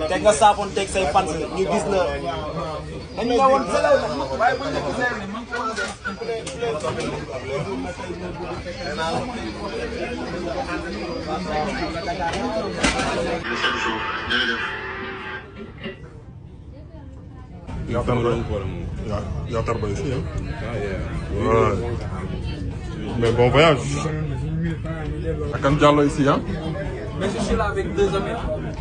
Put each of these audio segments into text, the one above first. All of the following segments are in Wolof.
te nga saafoon teg say fans ñu gis la dañu la woon selaw waaye bu ñu gisee Yaakaar ba ici hein. Ouais. Mais bon voyage. Akan Diallo ici hein. Mais je suis là avec deux amis.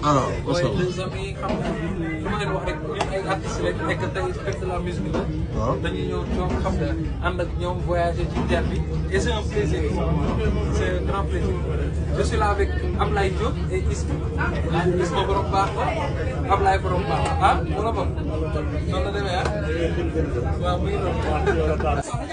Ah, ouais, deux amis xam nga lu ma leen wax rek ñun ay artistes rek nekk tey fête de la musique la. waaw dañuy ñëw ñoom xam nga ànd ak ñoom voyager ci terre bi et c'est un plaisir. C'est un grand plaisir. Je suis là avec Ablaye Diop et Isma. Isma borom baax la Ablaye borom baax la ah wala boog noonu la demee ah waaw muy noonu.